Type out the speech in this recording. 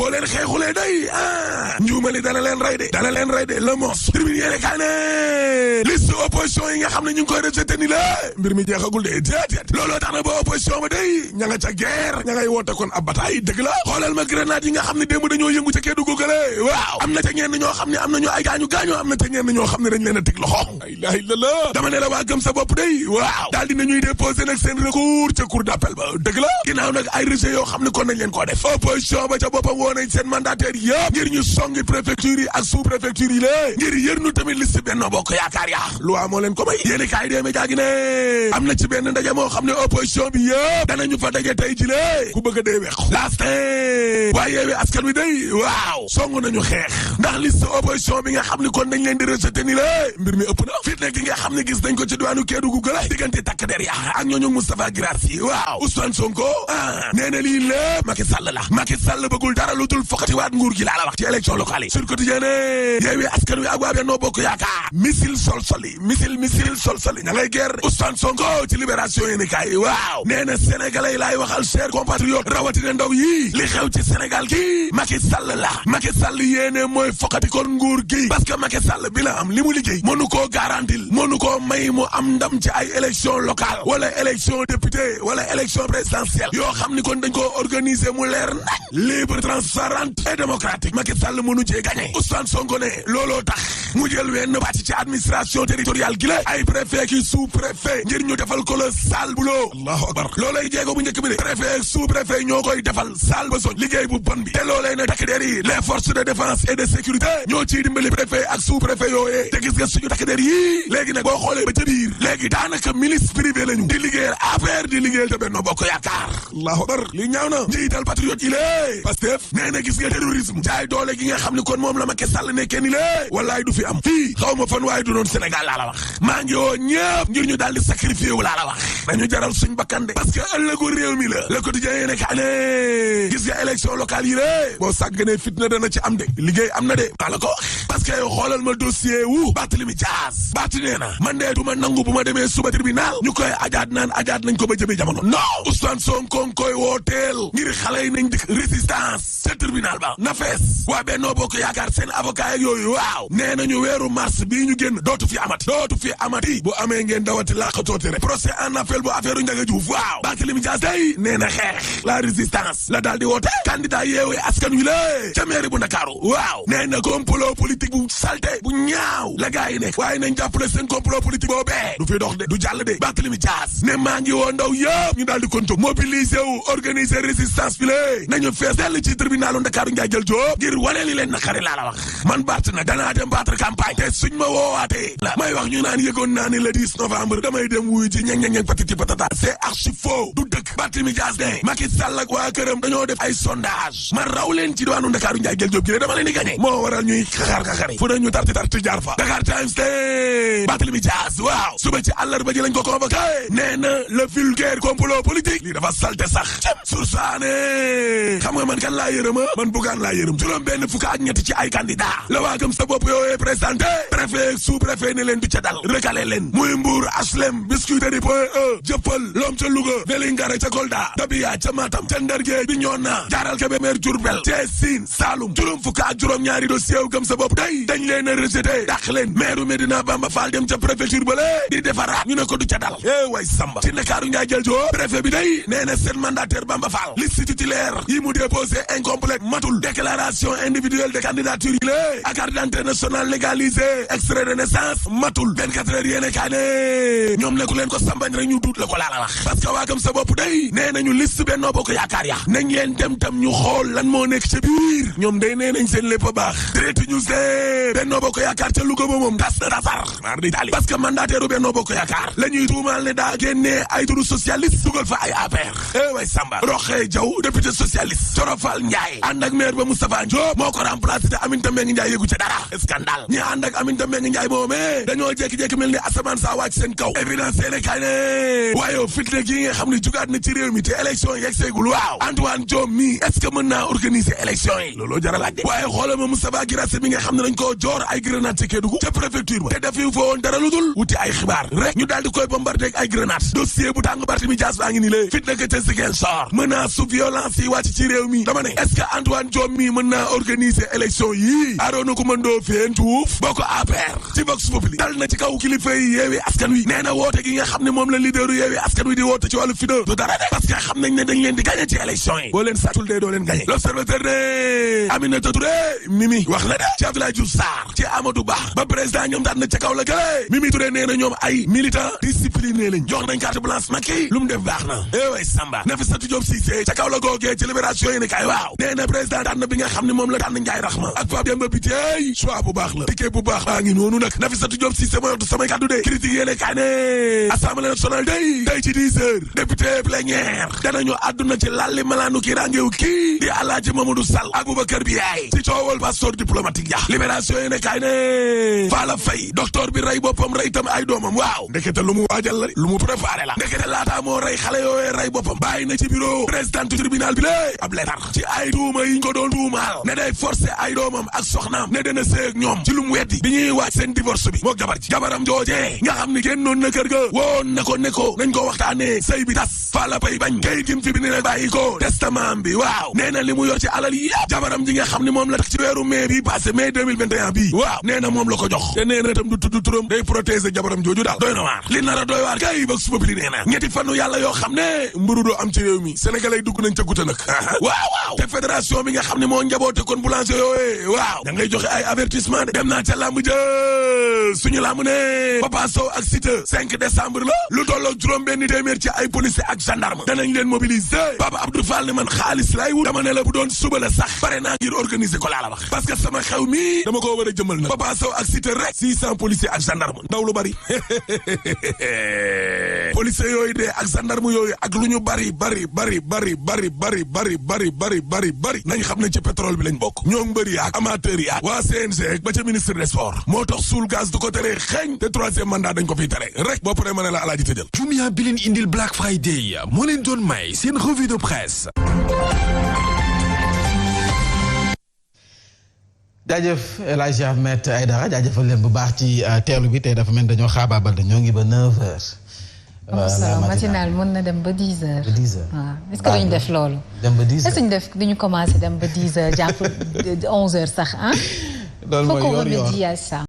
boo leen xeexulee day njuumali dana leen rey de la mos tribune yéene kaa ne liste opposition yi nga xam ne ñu ngi koy rejeté ni la mbir mi jeexagul de déedéet looloo tax na ba opposition ba day ña nga ca guerre ña ngay woote kon ab bataille dëgg la xoolal ma grenade yi nga xam ne démb dañoo yëngu ca Kédougou gale waaw am na ca ñenn ñoo xam ne am nañu ay gaañu am na ca ñenn ñoo xam ne dañ leen a teg loxo la ilaha illallah dama ne la waa gëm sa bopp day waaw daal dina ñuy déposé nag seen recours ca cour d'appel ba dëgg la ginnaaw nag ay rejet yoo xam ne kon nañ leen koo def opposition ba ca boppam woo nañ seen mandataire yëpp ngir ñu songi préfecture yi ak sous préfecture yi lée ngir yërnu tamit liste Benno Bokk Yaakaar yaa loi moo leen ko may yéeni kaay dee média gi ne am na ci benn ndaje moo xam ne opposition bi yëpp danañu fa daje tey ji lée ku bëgg a dee weq laastin waaye Yewwi Askan Wi day waaw song nañu xeex ndax liste opposition bi nga xam ne kon dañ leen di rejeté ni lée mbir mi ëpp na fitna gi nga xam ne gis nañ ko ci diwaanu Kédougou gëla diggante takk der ya ak ñooñu Moustapha Guirassy waaw Ousmane Sonko nee na lii lépp Macky Sall la Macky Sall bëggul dara lu dul fokkatiwaat nguur gi laa la wax ci élection locale yi Sud Quotidien ne Yewwi Askan Wi ak waa Benno Bokk Yaakaar missile sol-soli ña ngay guerre Ousmane Sonko ci libération yéeni kaay waaw nee na sénégalais laay waxal cher compatriote rawatina ndaw yi li xew ci Sénégal gi Macky Sall la Macky Sall yéene mooy fokkati kon nguur gi parce que Macky Sall bi la am li mu liggéey mënu koo garantil mënu koo may mu am ndam ci ay élection locale wala élection député wala élection présidentielle yoo xam ni kon dañ koo organiser mu leer nañ libre transparente et démocratique Macky Sall mënu cee gagné Ousmane Sonko ne looloo tax mu jël wenn pàcc ci administration territoriale gi la ay préfet ki sous préfet ngir ñu defal ko le sale boulot allahu akbar loolay jéego bu njëkk bi de préfet ak sous préfet ñoo koy defal sale ba soñ liggéey bu bon bi te loolee ne takk der yi les forces de défense et de sécurité ñoo ciy dimbali préfet ak sous préfet yooyee te gis nga suñu takk der yi léegi nag boo xoolee ba ca biir léegi daanaka milice privé lañu di liggéeyal affaire di liggéeyal te Benno Bokk Yaakaar allahu akbar li ñaaw na njiital patriote yi lée Pastef nee na gis nga terrorisme jaay doole gi nga xam ne kon moom la Macky Sall nekkee ni lée wallaay du fi am fii xaw ma fan waaye du doon Sénégal laa la wax maa ngi woo ñëpp ngir ñu daal di sacrifié wu laa la wax dañu jaral suñ bakkan de parce que ëllëgu réew mi la Le Quotidien yéene kaa ne gis nga élection locale yi lée boo sàgganee fitna dana ci am de liggéey am na de maa la ko wax parce que yow xoolal ma dossier wu Barthélémy Dias Barth nee na man de du ma nangu bu ma demee suba tribunal ñu koy ajaat naan ajaat nañ ko ba jëmee jamono non Ousmane Sonko koy wooteel ngir xale yi nañ dikk résistance ca tribunal ba na fees waa Benno Bokk Yaakaar seen avocat yooyu waaw nee nañu weeru mars bii ñu génn dootu fi amati bu amee ngeen dawati laqatooti rek procès en appel bu affaire Ndiaga Diouf waaw Barthélémy Dias day nee na xeex la résistance la daal di woote candidat Yewwi Askan Wi la ca mairie bu Ndakaaru waaw nee na complot politique bu salté bu ñaaw la gaa yi nekk waaye nañ jàppale seen complot politique boobee du fi dox de du jàll de Barthélémy Dias ne maa ngi woo ndaw yëpp ñu daal di kon jóg mobiliser wu organiser résistance bi lée nañu fees dell ci tribunalu Ndakaaru Ndiaye jël Diop ngir wane li leen naqari laa la wax man Barth nag danaa dem battre campagne te suñ ma woowaatee la may wax ñu naan yëgoon naa ne le 10 novembre damay dem wuyu ji ñeng patiti patata c'est archi faux du dëkk Barthélémy Dias ne Macky Sall ak waa këram dañoo def ay sondage man raw leen ci diwaanu Ndakaaru Ndiaye jël Diop gi ne dama leen di gagné moo waral ñuy xaxar-xaxari fu nañu tarti jaar fa Dakar Times te Barthélémy Dias waaw suba ci àllarba ji lañ ko convoqué nee na le vulgaire complot politique lii dafa salte sax cam sursaane xam nga man kan laa yërëma man Bougane laa yërëm juróom benn fukk ak ñett ci ay candidat la waa gëm sa bopp yooyee présenté préfet sous préfet ne leen du ca dal recalé leen muy Mbour HLM Biscuiterie Point E Jëppal Lom ca Louga Vélingara ca Kolda Dabia ca Matam ca Ndargé Bignona Jaaral Kébémer Diourbel Thiès Sine Saloum juróom fukk ak juróom ñaari dossier wu gëm sa bopp day dañ leen a rejeté dàq leen maire Médina Bamba Fall dem ca préfecture ba ñu ne ko du ca dal way Samba ci Ndakaaru Ndiaye jël joo préfet bi day nee na seen mandataire Bamba Fall liste titulaire yi mu déposé incomplète matul déclaration individuelle de candidature yi lée ak carte d'identité nationale légalisée extrait de naissance matul 24 heures yéene kaa ne ñoom ne ku leen ko sambañ rek ñu duut la ko laa la wax parce que waa gëm sa bopp day nee nañu liste Benno Bokk Yaakaar ya nañ leen dem tam ñu xool lan moo nekk ca biir ñoom day nee nañ seen lépp a baax Direct News de Benno Bokk Yaakaar ca Louga ba moom tas na tasar mar di tali parce que mandataire u Benno Bokk Yaakaar la ñuy tuumaal ne daa génnee ay turu socialiste dugal fa ay APR way Samba Roxee Jaw député socialiste Corofal Ndiaye ànd ak maire ba Moustapha Diop moo ko remplacé te Aminata Mbengue Ndiaye yëgu ca dara scandale ñi ànd ak Aminata Mbengue Ndiaye moomee dañoo jékki-jékki mel ni asamaan saa wàcc seen kaw évidence seene kay ne waaye fitna gi nga xam ne jugaat na ci réew mi te élection yegg seegul waaw Antoine Diome mi est-ce que mën naa organiser élection yi looloo jar a laaj de waaye xoolal ma Moustapha Guirassy mi nga xam ne dañ koo joor ay grenade ci Kédougou ca préfecture ba te dafiu fa woon dara lu dul wuti ay xibaar rek ñu daal di koy bombardé ak ay grenade dossier bu tàng Barthélémy Dias baa ngi ni lée fitna ka ca Ziguinchor menace su violence yi wàcc ci réew mi dama ne est-ce que Antoine Diome mii mën naa organiser élection yii Arona Coumando Fène Diouf bokk APR ci Vox Populi dal na ci kaw kilifa yi Yewwi Askan Wi nee na woote gi nga xam ne moom la leaderu Yewwi Askan Wi di woote ci wàllu FIDE du dara de parce que xam nañ ne dañ leen di gagné ci élection yi boo leen sàccul dee doo leen gagné. L'Observateur ne Aminata Touré Mimi wax na de ci Abdoulaye Diouf Sarr ci Amadou Ba ba président ñoom daan na ca kaw la gële Mimi Touré nee na ñoom ay militant discipliné lañ jox nañ carte blanche Macky lu mu def baax na way Samba Nafissatou Diop Cissé ca kaw la googee ci Libération yi ne kay waaw nee na président daan na bi nga xam ne moom la daan na Ndiaye Rahma ak Pape Demba Bitèye choix bu baax la ticket bu baax baa ngi noonu nag Nafissatou Diop Cissé mooy waxtu samay kàddu de critique yéene kaay ne Assemblée nationale day ci 10 heures député plénière danañu àdduna ci lalli malaanu kii rangeew kii di Alaaji Mamadou Sall ak Boubacar Biaye ci coowal passeport diplomatique ya Libération yéene kaay ne Falla Faye docteur bi rey boppam rey tam ay doomam waaw ndekete lu mu waajal la lu mu préparé la ndekete laataa moo rey xale yooyee rey boppam bàyyi na ci bureau président tribunal bi lé ab leetar ci ay tuuma yi ñu ko doon tuumaal ne day forcé ay doomam ak soxnaam ne dana sëy ak ñoom ci lu mu weddi bi ñuy waaj seen divorce bi mook jabar ji jabaram joojee nga xam ni génnoon na kër ga woon na ko ne ko nañ ko waxtaanee sëy bi tas Falla Faye bañ kayit gi mu fi bi ne na bàyyi ko testament bi waaw nee na li mu yor ci alal yi yëpp jabaram ji nga xam ne moom la tax ci weeru mai bi passé mai 2021 bi waaw nee na moom la ko jox te nee na itam du tudd turam day protéger jabaram jooju daal doy na waar li nar a doy waar kay Vox Populi nee na ñetti fanu yàlla yoo xam ne mburu doo am ci réew mi sénégalais dugg nañ ca guta nag waaw te fédération bi nga xam ne moo njaboote kon boulanger yooyee waaw da ngay joxe ay avertissement de dem naa ca làmb ja suñu làmb ne Papa Sow ak Siteu 5 décembre la lu tolloog juróom benn téeméer ci ay policier ak gendarme danañ leen mobiliser Papa Abdou Fall ne man xaalis lay wut dama ne la bu doon suba la sax pare naa ngir organiser ko laa la wax parce que sama xew mi dama ko war a jëmal nag Papa Sow ak Siteu rek 600 policier ak gendarme ndaw lu bari policier yooyu de ak gendarme yooyu ak lu ñu bari nañ xam ne ci pétrole bi lañ bokk ñoo mbëri yaak amateur yaak waa CNG ba ca ministre des sports moo tax suul gaz du ko tere xeeñ te troisième mandat dañ ko fiy tere rek boo paree ma ne la alaaji tëjal Jumia bi leen indil Black Friday moo leen doon may seen revue de presse. jaajëf El Hadji Ahmed Aïdara jaajëfal leen bu baax ci teelu bi tey dafa mel dañoo xaabaabal ñoo ngi ba 9h. la matinale mën na dem ba 10h. ba 10h waaw est-ce que duñ def loolu. dem ba 10h est-ce que duñ def duñu commencé dem ba 10h jàpp 11h sax ah. loolu mooy yor-yor faut qu'on remédie à ça.